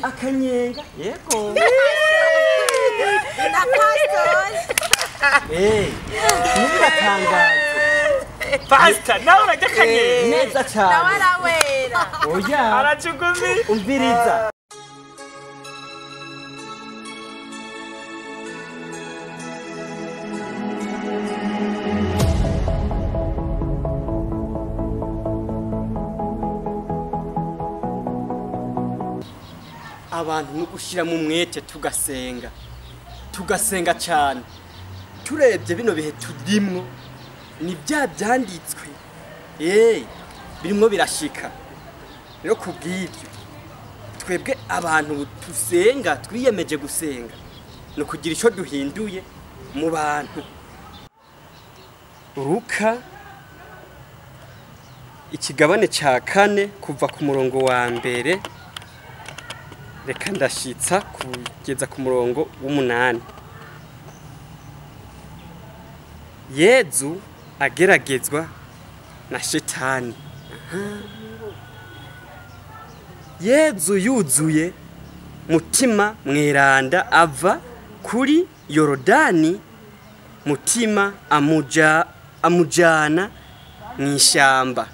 Akanyenga yego. Na pastor. Ntibibatangaze. Pastor nawe urarya akanyenga. Neza cyane. Nawe arawera. Oya. Aracugumi. Umviriza. Abantu no gushira mu mwete tugasenga tugasenga cyane turebye bino bihe turimwo ni bya byanditswe birimwo birashika. Rero kubw'ibyo twebwe abantu tusenga twiyemeje gusenga no kugira ico duhinduye mu bantu. Ruka ikigabane ca 4 kuva ku murongo wa mbere reka ndashitsa kugeza ku murongo w'8. Yezu ageragezwa na shetani. Yezu yuzuye mutima mweranda ava kuri Yorodani, mutima amujana mw'ishamba.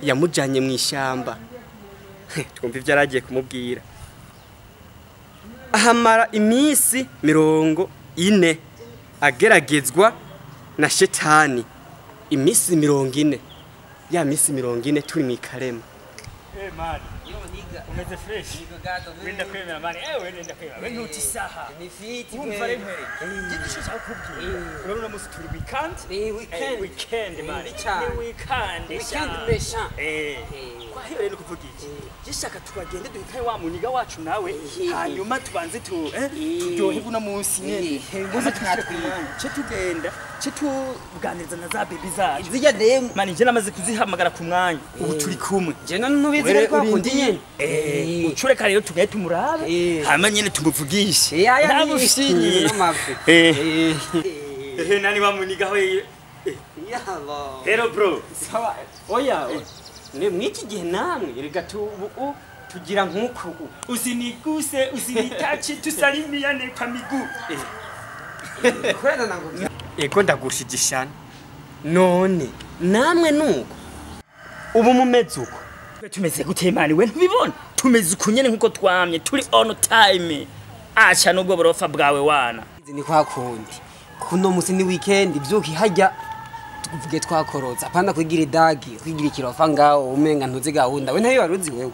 Yamujanye mw'ishamba. Twumva ivyo aragiye kumubwira. Ahamara iminsi 40 ageragezwa na shetani. Iminsi 40. Ya minsi 40 turi mw'ikarema. Mani. Umeze fresh. Wenda kwemera mani. Wenda kwemera. We ntuti isaha. Ni fiti. Umva rero. Gidisho cyakubwira. Urabona musi turi weekend. Weekend mani. Ni weekend. Weekend mesha. Kwa hiyo rero kuvuga iki? Gishaka tubagende duhitaye wa muniga wacu nawe hanyuma tubanze tu turyohe uno munsi nyene. Muze twatwiye. Ce tugenda, ce tuganiriza na za baby zacu. Zijya demu. Mani je namaze kuzihamagara ku mwanya. Ubu turi kumwe. Je none nubizi ariko akundi nyene. Ucureka rero tugaye tumurabe. Hama nyene tumuvugishe. Ntabushinyi. Nani wa muniga ho. Yalla. Hello bro. Sawa. Oya. Ne mwiki gihe namwe rega tugira nkuko usiniguse usinitachi tusalimiane kwa miguu. Kwenda nango. Ego ndagushigishana. None namwe nuko ubu mumeze uko tumeze gute mani we ntubibona tumeze ukunyene nkuko twamye turi on time. Acha nubwo borofa bwawe wana. Ni kwa kundi. Kuno musi ni weekend ivyuki hajya tuvuge twakoroza apana kwigira idagi kwigira ikirofa ngaho umenga ntuzi gahunda we ntayo waruzi wewe.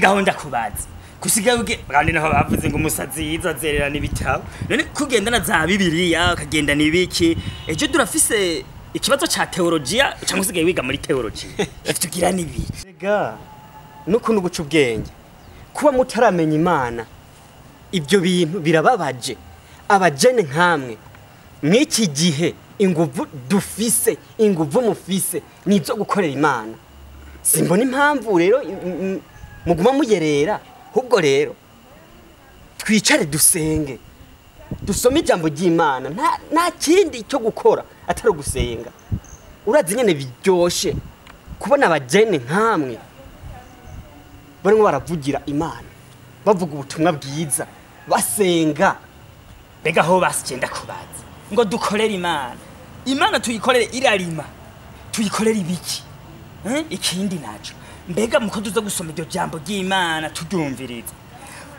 Gahunda kubaza kusiga uge kandi naho bavuze ngo umusazi yiza azererana ibitabo none kugenda na za Bibiliya ukagenda nibiki ejo durafise ikibazo cha theologia cyangwa usigaye wiga muri theologia tugira nibiki. Ega nukuntu guca ubwenge kuba mutaramenya Imana ibyo bintu birababaje abajene nkamwe mw'iki gihe. Inguvu dufise inguvu mufise nizo gukorera Imana. Simbona impamvu rero muguma muyerera. Ahubwo rero twicare dusenge dusome ijambo ry'Imana. Nta kindi cyo gukora atari gusenga. Urazi nyene biryoshe kubona abajene nkamwe barimo baravugira Imana bavuga ubutumwa bwiza basenga. Bega ho basigenda kubaza ngo dukorere Imana. Imana tuyikorere irarima tuyikorere ibiki ikindi naco mbega muko tuza gusoma iryo jambo ry'Imana turyumviriza.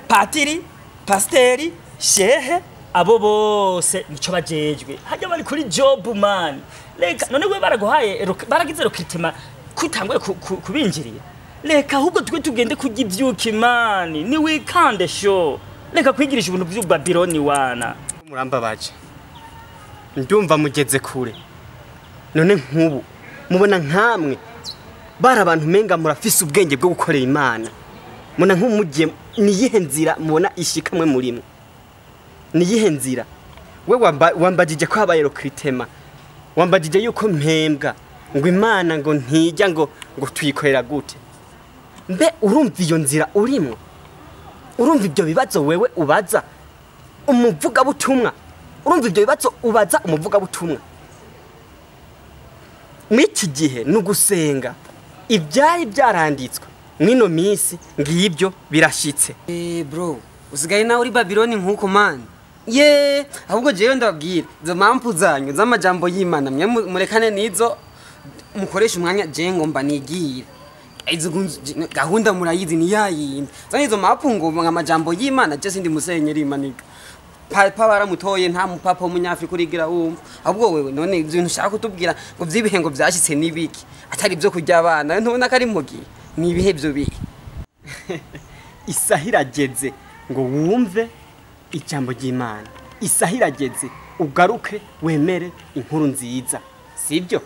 Patiri, pasteri, shehe abo bose nico bajejwe hajya bari kuri job man. Reka none we baraguhaye baragize recruitment kutanguye kubinjiriye. Reka ahubwo twe tugende kurya ivyuka Imana ni weekend show. Reka kwigirisha ibintu by'u Babiloni wana. Murambabaje. Ndumva mugeze kure. None nkubu mubona nkamwe bari abantu menga murafise ubwenge bwo gukorera Imana. Mubona nk'umugiye niyihe nzira mubona ishikamwe murimo. Niyihe nzira? We wambagije ko habaye recruitment. Wambagije yuko mpembwa ngo Imana ngo ntijya ngo tuyikorera gute. Mbe urumva iyo nzira urimo? Urumva ibyo bibazo wewe ubaza umuvuga butumwa? Urumva ibyo bibazo ubaza umuvuga butumwa? Mw'iki gihe nugusenga ibyari byaranditswe Mwino minsi ngibyo birashitse. Bro, usigaye nawe uri Babiloni nkuko man. Ye, ahubwo jewe ndababwira izo mpamvu zanyu z'amajambo y'Imana mwe murekane nizo mukoresha umwanya je ngomba nigira. Izo gahunda murayizi ni yayindi. Zanye izo mpamvu ngo amajambo y'Imana je sindi musenyeri Imanika. Papa baramutoye nta mupapa w'umunyafrika urigira wumva. Ahubwo wewe none ibyo bintu ushaka kutubwira ngo vyibihe ngo vyashitse nibiki atari ibyo kurya abana ntubona ko ari mugi ni ibihe byo bihe. Isaha irageze ngo wumve ijambo ry'Imana. Isaha irageze ugaruke wemere inkuru nziza, sibyo?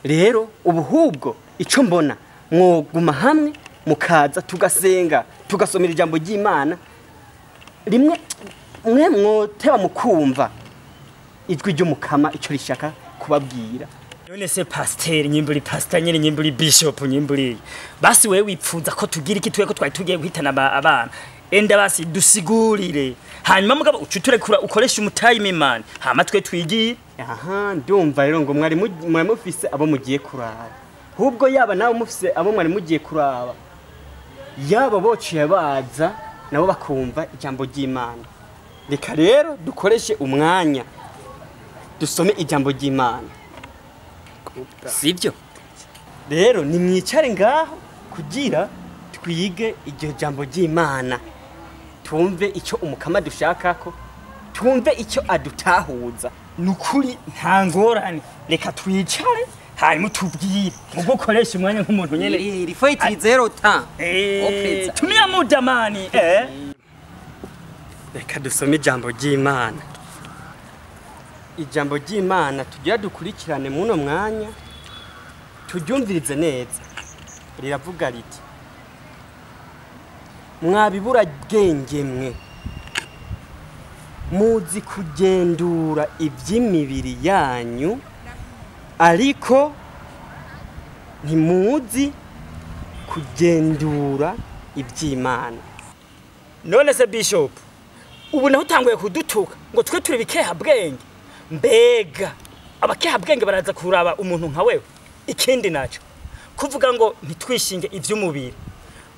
Rero ubuhubwo ico mbona mwoguma hamwe mukaza tugasenga tugasomera ijambo ry'Imana rimwe mwe mwoteba mukumva ijwi ry'umukama ico rishaka kubabwira. None se pasteur nyimburi pastor nyine nyimburi bishop nyimburi basi wewe wipfuza ko tugira iki tweko twari tugiye guhitana abana enda basi dusigurire hanyuma mugabo ucuturekura ukoresha umutime man hama twe twigiye. Aha ndumva rero ngo mwari mufise abo mugiye kuraba, hubwo yaba nawe mufise abo mwari mugiye kuraba yaba bociye baza nabo bakumva ijambo ry'Imana. Reka rero dukoreshe umwanya dusome ijambo ry'Imana, sibyo? Rero nimwicare ngaho kugira twige iryo jambo ry'Imana, twumve icyo umukama dushakako, twumve icyo adutahuza. Nukuri nta ngorane, reka twicare hanyuma tubwire ubwo ukoresha umwanya nk'umuntu nyene iri fight zero ta tumia muda mani. Reka dusome ijambo ry'Imana. Ijambo ry'Imana tugira dukurikirane muno mwanya turyumvirize neza. Riravuga riti: mwabibura bwenge mwe muzi kugendura iby'imibiri yanyu ariko ntimuzi kugendura iby'Imana. None se bishop ubu naho utanguye kudutuka ngo twe turi bikeha bwenge? Mbega abakeha bwenge baraza kuraba umuntu nka wewe. Ikindi naco kuvuga ngo ntitwishinge ivy'umubiri,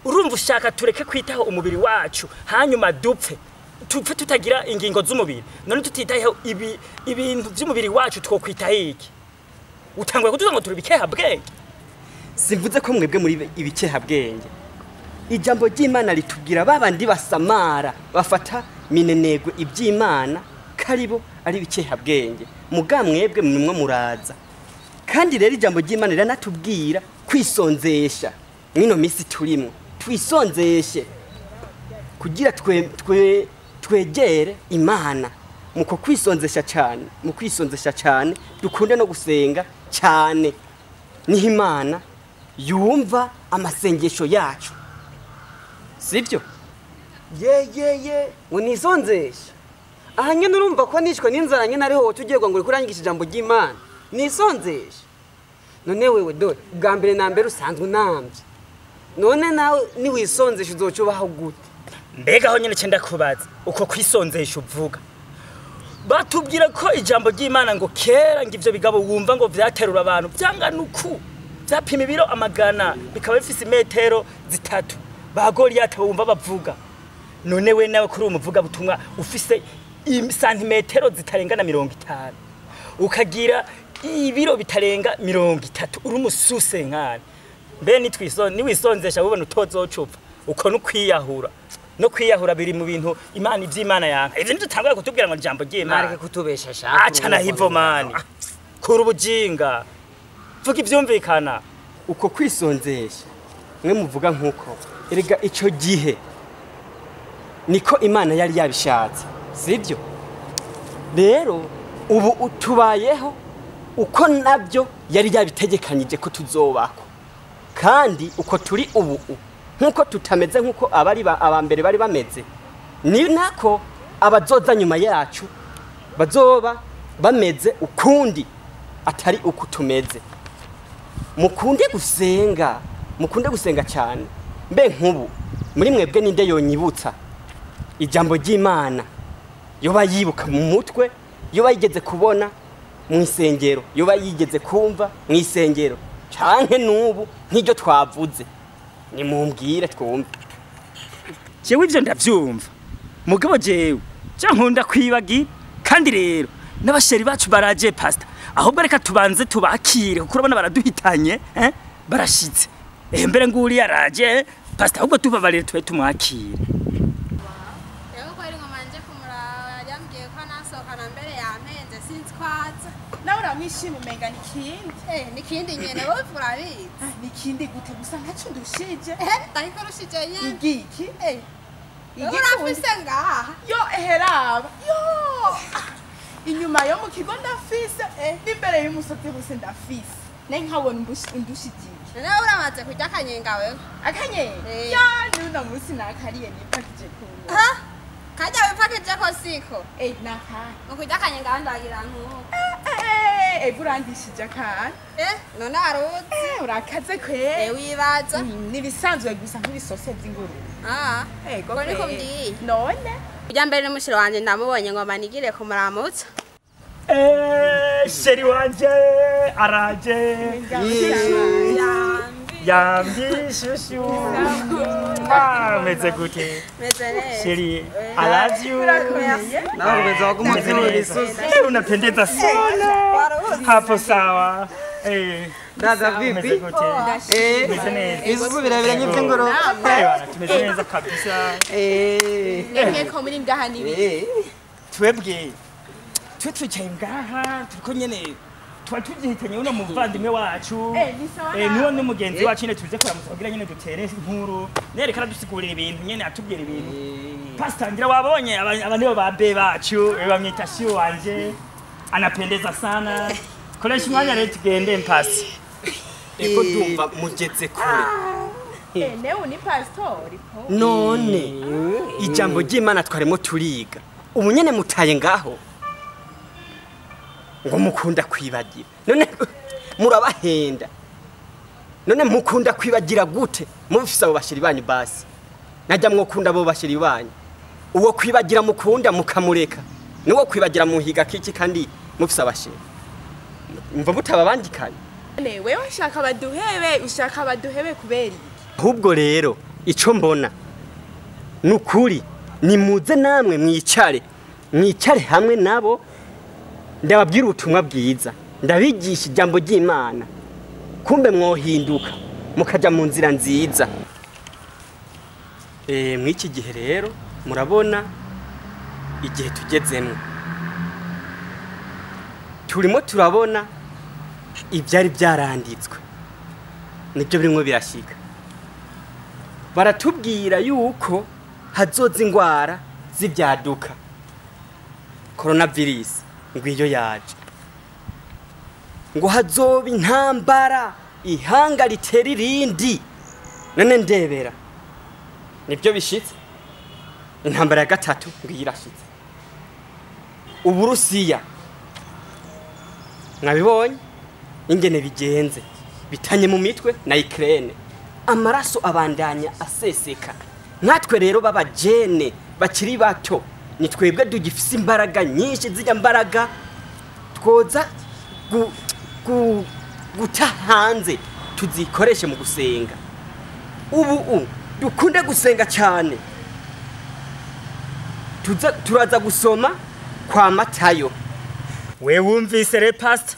urumva ushaka tureke kwitaho umubiri wacu hanyuma dupfe tupfe tutagira ingingo z'umubiri? None tutitayeho ibintu by'umubiri wacu twokwitaho iki? Utanguye kutuza ngo turi bikeha bwenge? Simvuze ko mwebwe muri ibikeha bwenge. Ijambo ry'Imana ritubwira babandi basamara bafata minenegwe iby'Imana karibo ari bikeha bwenge, muga mwebwe mwe muraza. Kandi rero ijambo ry'Imana riranatubwira kwisonzesha. Mwino misi turimo twisonzeshe kugira twegere Imana. Muko kwisonzesha cyane, mu kwisonzesha cyane dukunde no gusenga cyane, niho Imana yumva amasengesho yacu, sibyo? Ye ngo nisonzesha aha nyene urumva ko nishwe n'inzara nyene ariho tugirwa ngo kurangisha ijambo ry'Imana nisonzesha. None wewe dore bwa mbere na mbere usanzwe unambye, none nawe niwisonzesha uzocubaho gute? Mbega aho nyene cenda kubaza uko kwisonzesha uvuga, batubwira ko ijambo ry'Imana ngo kera ngo ivyo bigabo wumva ngo vyaterura abantu byangana uku vyapima ibiro amagana bikaba bifise imetero 3 ba Goliath wumva bavuga. None we nawe kuri umuvuga butumwa ufise santimetero zitarengana 50 ukagira ibiro bitarenga 30 uri umususe nkane, mbe niwisonzesha ubona utozocupfa. Uko nukwiyahura no kwiyahura biri mu bintu Imana ivy'Imana yanka. Ivyo ntitutangwa kutubwira ngo ijambo ry'Imana. Nareke kutubesha shaka. Acha na hivo mani. Kura ubujinga. Vuga ivyumvikana. Uko kwisonzesha mwe muvuga nkuko erega ico gihe niko Imana yari yabishatse, sibyo? Rero ubu utubayeho uko nabyo yari yabitegekanyije ko tuzobako, kandi uko turi ubu nkuko tutameze nkuko abari abambere bari bameze, ni nako abazoza nyuma yacu bazoba bameze ukundi atari uko tumeze. Mukunde gusenga, mukunde gusenga cyane. Mbe nkubu muri mwebwe ninde yonyibutsa ijambo ry'Imana yoba yibuka mu mutwe, yoba yigeze kubona mu isengero, yoba yigeze kumva mu isengero, canke nubu nk'iryo twavuze? Nimumbwire twumve. Jewe ivyo ndavyumva. Mugabo jewe nkunda kwibagira kandi rero n'abasheri bacu baraje pastor. Ahubwo reka tubanze tubakire kuko urabona baraduhitanye barashitse. Mbere nguri yaraje pastor ahubwo tubabarire tube tumwakire. Yego ko ari ngomanje kumuraba yambwiye ko nasohokana mbere yampenze sinzi kwaza. Nawe uramwishima umenga nikindi. Nikindi nyene wowe urabizi. Nikindi gute gusa ntaco ndushije. Ariko rushije nyene. Igiki? Urafise ngaha. Yo eheraba. Yo. Inyuma yo mu kigo ndafise n'imbere y'umusozi hose ndafise. Ne nkabona undushije. Nawe uramaze kurya akanyenga wewe. Akanyenga? Ya n'uno munsi nakariye nipakije ku. Ha? Kajya wipakije ko siko. Naka. Mu kurya akanyenga ndagira nkuko. Urandishije akantu. None aruzi. Urakaze kwe. Wibaza. Nibisanzwe gusa nk'ibisose by'ingurube. Ego. Ko niko mbwiye. None. Ujya mbere n'umushiro wanje ndamubonye ngo manigire kumuramutsa. Sheri wanje araje. Yambi shushu. Meze gute? Meze neza. Sheri, I love you. Nawe umeze wagumuzuru isusu. Unapendeza sana. Hapo sawa. Dada vipi? Meze gute? Meze neza. Isusu birabiranye by'ingurube. Tumeze neza kabisa. Nemwe ko muri ngaha nibi. Twebwe twe twicaye ngaha turiko nyene twa tugihitanye uno muvandimwe wacu nuwo n'umugenzi wacu nyene tuze kuramutsa kugira nyene dutere inkuru nereka aradusigurira ibintu nyene atubwira ibintu. Pastor ngira wabonye aba nibo ba be bacu bamwita Shiu wanje anapendeza sana. Koresha umwanya rero tugende mpasi. Eko ndumva mugeze kure. Newe ni pastor po. None ijambo ry'Imana twarimo turiga ubu nyene mutaye ngaho ngo mukunda kwibagira. None murabahenda. None mukunda kwibagira gute mufise abo bashiri banyu basi? Najya mwokunda abo bashiri banyu. Uwo kwibagira mukunda mukamureka. Nuwo kwibagira muhiga kiki kandi mufise abashiri. Mva mutababandikanye. None wewe ushaka baduhebe, ushaka baduhebe kubera iki? Ahubwo rero ico mbona nukuri nimuze namwe mwicare. Mwicare hamwe nabo ndababwira ubutumwa bwiza, ndabigisha ijambo ry'Imana. Kumbe mwohinduka mukaja mu nzira nziza. Mw'iki gihe rero murabona igihe tugezemwo. Turimo turabona ibyari byaranditswe. Nibyo birimwo birashika. Baratubwira yuko hazoza ingwara z'ibyaduka. Coronavirus ngwiyo yaje. Ngo hazoba intambara ihanga ritera irindi. None ndebera. Nibyo bishitse. Intambara ya gatatu ngiyo irashitse. Uburusiya mwabibonye ingene bigenze bitanye mu mitwe na Ukraine. Amaraso abandanya aseseka. Natwe rero babajene bakiri bato ni twebwe dugifise imbaraga nyinshi zijya mbaraga twoza guta hanze tuzikoreshe mu gusenga. Ubu dukunde gusenga cyane. Turaza gusoma kwa Matayo. We wumvise re pastor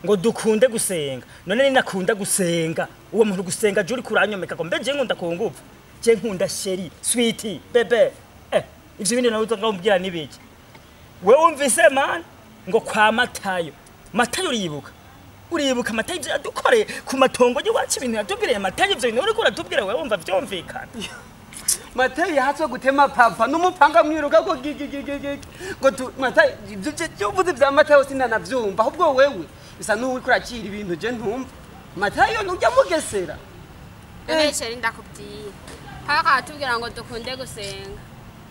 ngo dukunde gusenga. None ninakunda gusenga uwo muntu gusenga juri kuranyomeka ko mbe je nkunda kunguva. Je nkunda sheri, sweetie, bebe. Ivyo bindi nawe uzombwira nibiki. We wumvise man ngo kwa Matayo. Matayo uribuka. Uribuka Matayo ivyo yadukoreye ku matongo y'iwacu ibintu yatubwiriye Matayo ivyo bintu uriko uratubwira wewe wumva vyumvikana. Matayo yahatswe gutema papa n'umupanga mwiruka ko gigigigigi ngo tu Matayo ibyo uvuze bya Matayo sinanavyumva ahubwo wewe bisa n'uwuriko urakira ibintu je ntumva. Matayo nujya mugesera. None sheri ndakubwiye. Paka atubwira ngo dukunde gusenga.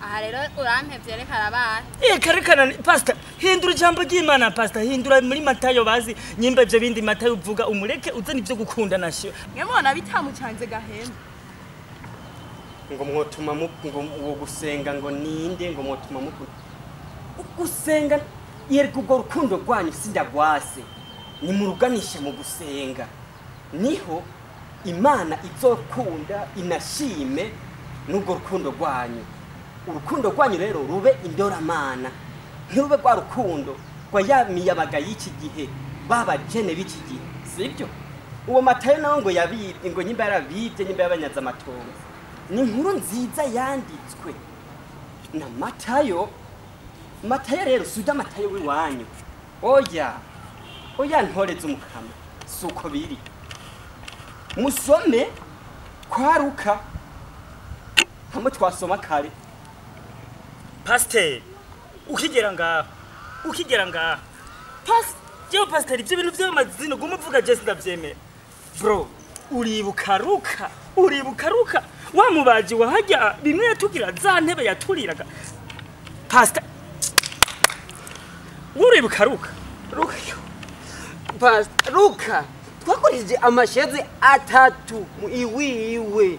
Aha rero urampevye reka arabaye. Karekana pastor hindura ijambo ry'Imana pastor hindura muri Matayo bazi nyimba ivyo bindi Matayo uvuga umureke uzane ivyo gukunda nasho. Mwemona bitamucanze gahembe. Ngo mwotuma ngo uwo gusenga ngo ninde ngo mwotuma mukunda. Gusenga yereka urwo rukundo rwanyu sindagwase. Nimuruganishe mu gusenga. Niho Imana izokunda inashime n'ubwo rukundo rwanyu. Urukundo rwanyu rero rube indoramana, ntirube rwa rukundo rwa ya miyabaga y'iki gihe, babajene b'iki gihe, sibyo? Uwo Matayo nawe ngo yabibye, ngo nyimba yarabibye, nyimba yabanyaze amatongo. Ni inkuru nziza yanditswe na Matayo. Matayo rero si ujya Matayo w'iwanyu, oya oya, ntoreze umukama, si uko biri. Musome kwa Luka hamwe twasoma kare. Pasiteri, ukigera ngaho, ukigera ngaho, jewe pasiteri, ibyo bintu by'amazina uguma uvuga je sindavyemera. Bro, uribuka Luka, uribuka Luka wa mubaji wahajya bimwe yatugira za ntebe yaturiraga. Pastor, uribuka Luka? Luka, Pastor, Luka twakoresheje amashezi 3 mu iwiwe,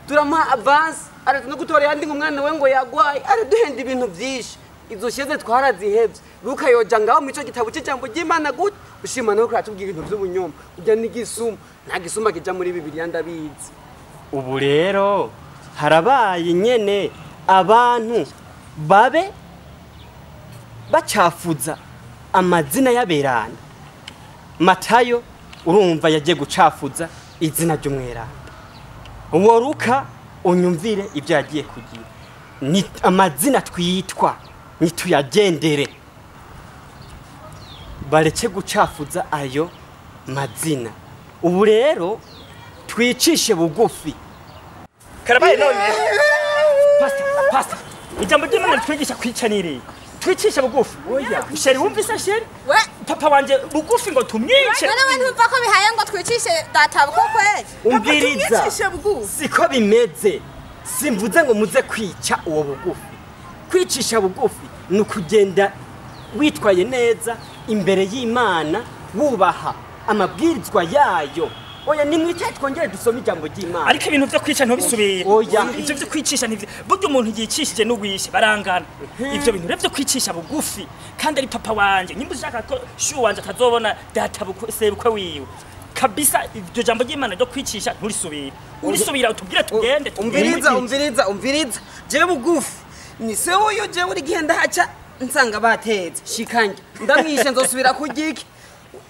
turamuha avance, araza no gutora yandi ngo umwana we ngo yagwaye, araduhenda ibintu byinshi. Izo sheze twarazihevye. Luka yoja ngaho mu ico gitabo c'ijambo ry'Imana gute? Ushima nawe kuratubwira ibintu vy'ubunyoma, urya n'igisuma, nta gisuma kija muri Bibiliya ndabizi. Ubu rero harabaye nyene abantu babe bacafuza amazina y'aberanda. Matayo urumva yagiye gucafuza izina ry'umweranda. Uwo Luka unyumvire ibyo yagiye kugira. Ni amazina twitwa nituyagendere, bareke gucafuza ayo mazina. Ubu rero twicishe bugufi. Karabaye none. Pastor, pastor, ijambo ry'Imana ritwigisha kwicanire. Twicisha bugufi. Oya. Sheri, wumvise sheri? We Papa wanje bugufi ngo tumwice. None we ntumva ko bihaye ngo twicishe data bukwe kweli? Umviriza, tumwicishe bugufi. Siko bimeze. Simvuze ngo muze kwica uwo bugufi. Kwicisha bugufi ni ukugenda witwaye neza imbere y'Imana, wubaha amabwirizwa yayo. Oya, nimwicaye twongere dusome ijambo ry'Imana. Ariko ibintu vyo kwica ntubisubire. Oya. Ivyo vyo kwicisha ntivyo. Burya umuntu yicishije n'uwishe barangana. Ivyo bintu rero vyo kwicisha bugufi kandi ari papa wanje. Nyimba ushaka ko shu wanje atazobona data bukwe sebukwe wiwe. Kabisa iryo jambo ry'Imana ryo kwicisha nturisubire. Urisubira utubwire tugende. Umviriza, umviriza, umviriza. Jewe bugufi ni se uyu jewe uri gihenda haca nsanga batetse shikanje ndamwishe nzosubira kurya iki?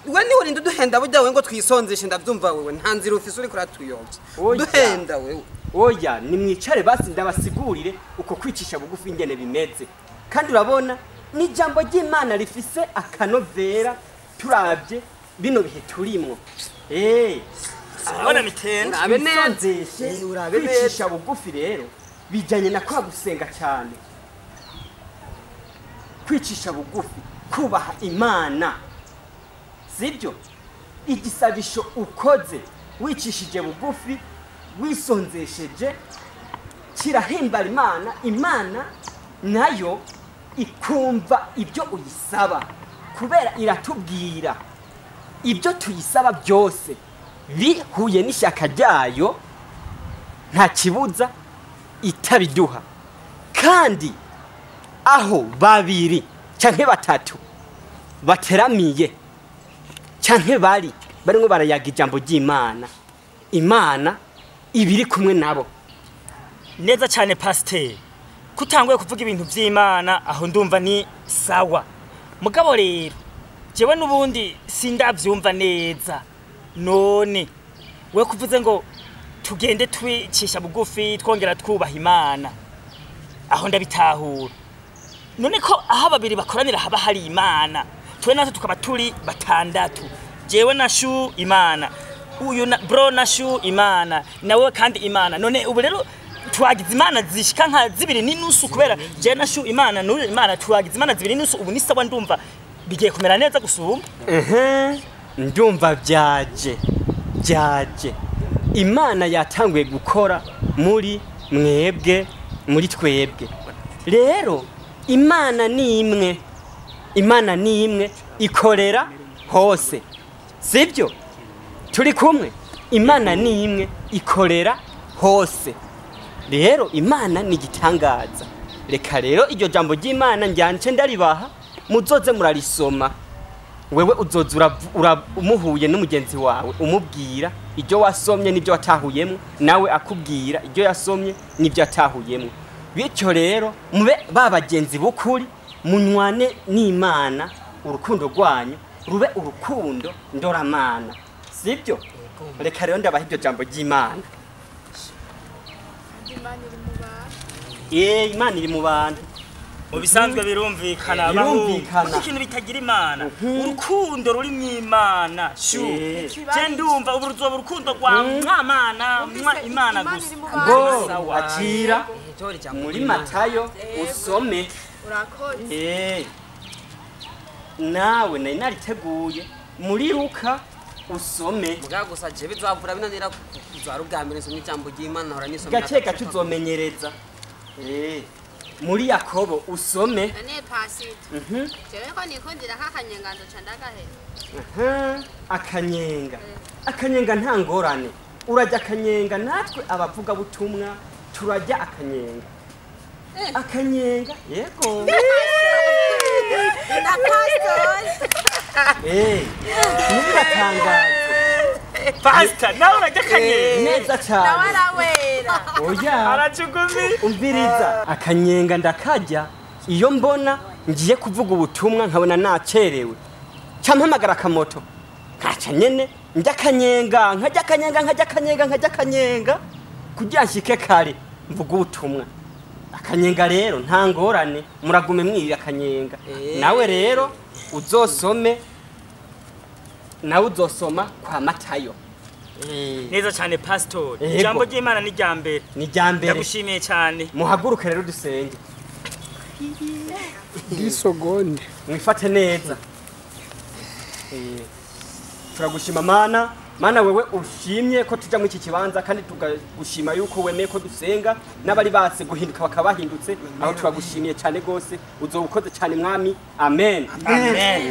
We ni urinda uduhenda burya wewe ngo twisonzeshe, ndavyumva wewe nta nzira ufise uriko uratuyobya. Oya. Duhenda wewe. Oya, nimwicare basi ndabasigurire uko kwicisha bugufi ingene bimeze. Kandi urabona ni ijambo ry'Imana rifise akanovera turavye bino bihe turimwo. Urabona mitende. Urabe neza. Twisonzeshe, Urabe neza. kwicisha bugufi rero bijanye na kwa gusenga cyane. Kwicisha bugufi, kubaha Imana, sibyo? Igisabisho ukoze wicishije bugufi, wisonzesheje, kirahimbara Imana. Imana nayo ikumva ibyo uyisaba, kubera iratubwira ibyo tuyisaba byose bihuye n'ishyaka ryayo, nta kibuza itabiduha. Kandi aho babiri canke batatu bateramiye canke bari barimo barayaga ijambo ry'Imana, Imana ibiri kumwe nabo. Neza cyane pasiteri, kutanguye kuvuga ibintu by'Imana aho ndumva ni sawa. Mugabo rero jewe n'ubundi sindavyumva neza. None we kuvuze ngo tugende twicisha bugufi twongera twubaha Imana, aho ndabitahura. None ko aho babiri bakoranira haba hari Imana, twe natwe tukaba turi batandatu, jewe na shu Imana, uyu na bro na shu Imana, nawe kandi Imana. None ubu rero twagize Imana zishika nka 2.5, kubera jewe na shu Imana n'uyu Imana twagize Imana 2.5. Ubu ni sawa, ndumva bigiye kumera neza gusumba. Ndumva byaje byaje. Imana yatanguye gukora muri mwebwe, muri twebwe. Rero Imana ni imwe, Imana ni imwe ikorera hose, sibyo? Turi kumwe. Imana ni imwe ikorera hose. Rero Imana ni igitangaza. Reka rero iryo jambo ry'Imana njyance ndaribaha, muzoze murarisoma. Wewe uzoza umuhuye n'umugenzi wawe umubwira ibyo wasomye n'ibyo watahuyemo, nawe akubwira ibyo yasomye n'ibyo yatahuyemo. Bityo rero mube ba bagenzi b'ukuri, munywane n'Imana, urukundo rwanyu rube urukundo ndoramana, sibyo? Reka rero ndabaha iryo jambo ry'Imana. Imana iri mu bantu. Imana iri mu bantu. Mu bisanzwe birumvikana, Birumvikana. ikintu bitagira Imana, urukundo ruri mu Imana. Shu je ndumva ubu ruzoba urukundo rwa mwamana mwa Imana gusa. Ngo akira muri Matayo usome. Urakoze. Nawe nari nariteguye muri Luka usome. Muga gusa je bizavura binanira kuzara ubwa mbere nsomye ijambo ry'Imana hora nisomye. Gake gake uzomenyereza. Muri Yakobo usome. None pasito. Jewe ko nikundira kakanyenga ndoca ndagahera. Akanyenga. Akanyenga nta ngorane. Urajya akanyenga, natwe abavuga butumwa turajya akanyenga. Akanyenga yego. Na pastor. Ntibatangaze. Pastor nawe urajya akanyenga. Neza cyane. Nawe arawera. Oya. Aracugumi. Umviriza. Akanyenga ndakajya iyo mbona ngiye kuvuga ubutumwa nkabona nacerewe. Cyampamagara akamoto. Kaca nyene njya akanyenga, nkajya akanyenga, nkajya akanyenga, nkajya akanyenga kugira nshike kare mvuga ubutumwa. Akanyenga rero nta ngorane, muragume mwirira akanyenga. Nawe rero uzosome, nawe uzosoma kwa Matayo. Neza cyane pastor. Ijambo ry'Imana ni rya mbere. Ni rya mbere. Ndagushimiye cyane. Muhaguruke rero dusenge. Disogonde. Mwifate neza. Turagushima Mana. Mana wewe ushimye ko tuja mu iki kibanza, kandi tugagushima yuko wemeye ko dusenga n'abari batse guhinduka bakabahindutse. Aho turagushimiye cyane gose, uzobukoze cyane Mwami. Amen. Amen.